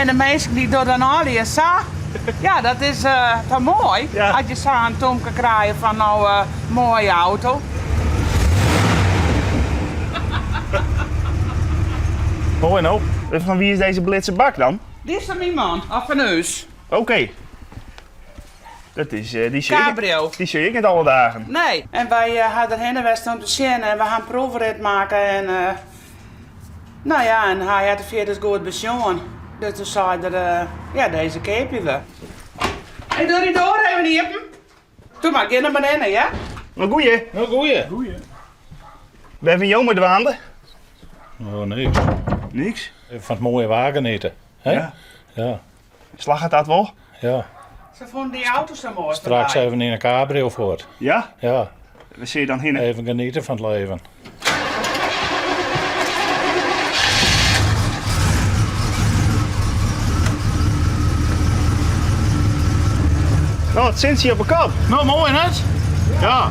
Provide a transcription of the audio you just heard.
En de minsken dy dogge dan allegear sa. Ja, dat is toch moai? Ja. As je sa in tomke krije fan no moaie auto. Moai no. Fan wie is dizze blitse bak dan? Dy is fan myn man, of fan ús. Oké. Dat is, dy sjoch ik, Cabrio. dy sjoch ik net alle dagen. Nee, en wy ha derhinne west om te sjen en we ha in proefrit makke en no ja, en hy hat it fierders goed besjoen. Dus toen sei er, ja, dizze keapje we. Ik doe dy doar even iepen. Doe mar, gean der mar hinne, ja? No goeie. No goeie. Goeie. Wêr binne jo mei dwaande? Oh, niks. Niks? Even fan it moaie waar geniete. Hè? Ja. Ja. Slagget dat wol? Ja. Se fûnen dy auto sa moai. Straks even yn in cabrio fuort. Ja? Ja. Wêr sille je dan hinne? Even geniete fan it leven. No, it sintsje op 'e kop. No, moai net? Ja.